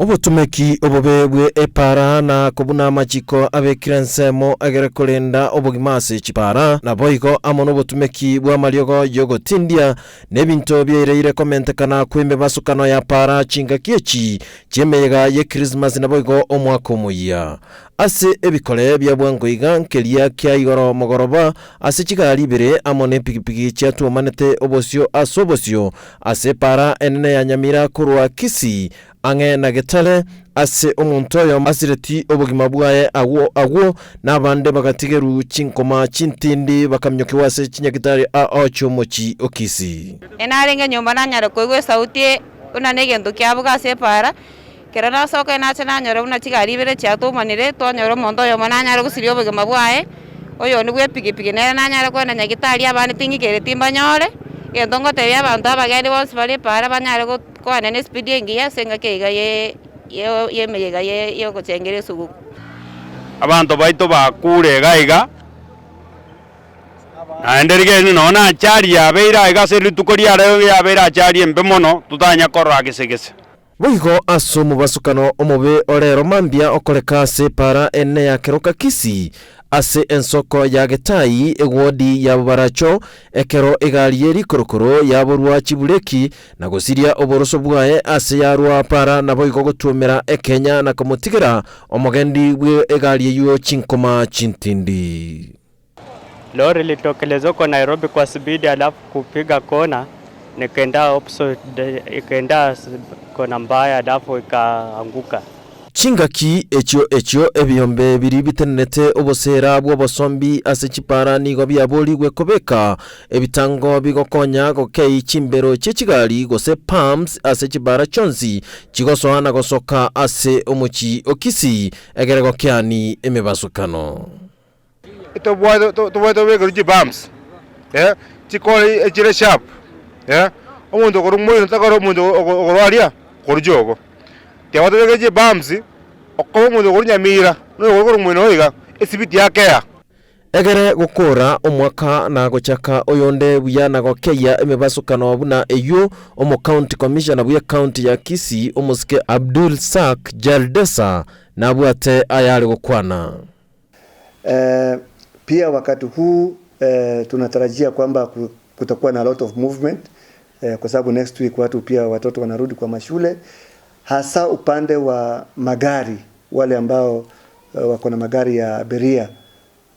Obotomeki obobe bwe epaara na kobuna amachiko abekire ensemo egere korenda obogima ase chipaara, naboigo amo nobotumeki bw'amariogo y'ogotindia, na ebinto biaireire komentekana kw'emebasokano ya paara chingaki echi chi'emeyega ye Krismasi naboigo omwaka omoyia. Ase ebikore bia bwango iga nkeria kia igoro mogoroba ase chigari ibere amo nepigipigi chiatuomanete obosio ase obosio ase epaara enene ya Nyamira korwa Kisii ang'e na Getare, ase omonto oyomo asireti obogima bwaye agwo agwo, na abande bagatigerwa chinkoma chintindi bakaminyokigwa ase chinyagitari ao chi'omochie o Kisii. Narenge nyomba nanyare koigwa esauti buna negento kiabuga ase epaara, Ekero nasoka nacha nanyora buna chigari ibere chiatomanire, twanyora omonto oyomo nanyare gosiria obogima bwaye, oyonde bwa epikipiki nere nanyare kogenda nyagetari abande ting'ikereti mbanyore, egento ngotebia abanto abageni bonsi bare epaara banyare go kogenda na espeed engiya ase engaki eyeiga ye ye emeyega ye ya ogochengera esuguku. Abanto baito bakure iga iga, naende rigereria nonye na achari yabeire aiga ase rituko riarero yabeire achari embe mono, totanya korora gese gese. Boigo ase omobasukano omobe o rero mambia okoreka ase epaara ene ya keroka Kisii, ase ensoko ya Getai, egwodi ya Bobaracho, ekero egari ye rikorokoro yaborwa chibureki na gosiria oboroso bwaye ase yarwa paara naboigo gotuomera ekenya na komotigera omogendi bwe egari eyio chinkoma chintindi. Lori litokeleza huko Nairobi kwa spidi alafu kupiga kona nikaenda opposite ikaenda kona mbaya alafu ikaanguka. Chingaki echio echio ebiombe biria bitenenete oboseera bw'obosombi ase chipara nigo biaborigwe kobeka ebitango bigokonya gokei chimbero chie chigari gose pumps ase chipara chionsi chigosoa na gosoka ase omochie o Kisii egere gokeani emebasukano. Tobwate tobwate tobekerwe chibumps eh, chikore echire sharp eh, omonto okorwa moino takora omonto okorwa aria korwa jogo. Kiagera tobeke chibumps, okoba omonto okorwa nyamira, na oyo okorwa moino iga, esibiti yakea. Egere gokoora omwaka na gochaka oyonde buya na gokeyia emebasokano buna eyio, Omocounty Commissioner bw'ecounty ya Kisii omosike Abdul Sak Jaldesa nabwate ayare gokwana. Eh, pia wakati huu eh, tunatarajia kwamba kutakuwa na lot of movement eh, kwa sababu next week watu pia watoto wanarudi kwa mashule, hasa upande wa magari, wale ambao eh, wako na magari ya abiria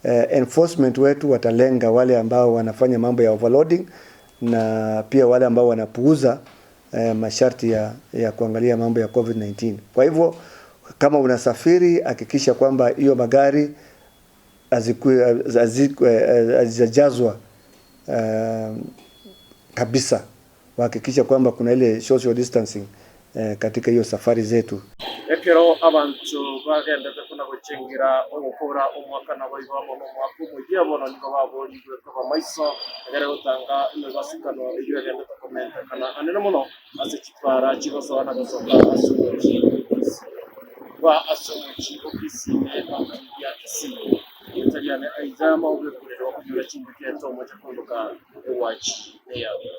eh, enforcement wetu watalenga wale ambao wanafanya mambo ya overloading na pia wale ambao wanapuuza eh, masharti ya, ya kuangalia mambo ya COVID-19. Kwa hivyo kama unasafiri hakikisha kwamba hiyo magari hazijajazwa eh, kabisa. Wahakikisha kwamba kuna ile social distancing eh, katika hiyo safari zetu. Ekero abanto bagendete kona-gochengera ogokora omwaka naboigo amo nomwaka omoyia, bono nigo baboorigwe koba maiso, egere gotanga emebasukano eyio egendete komentekana anene mono ase chipaara chigosoa na gosoka ase omochie o Kisii. Korwa ase omochie o Kisii ne ekaunti ya Kisii, erieta riane Isaiah Maobe, korende okonyora chingaki etomo chia kondoka ewachi neyabo.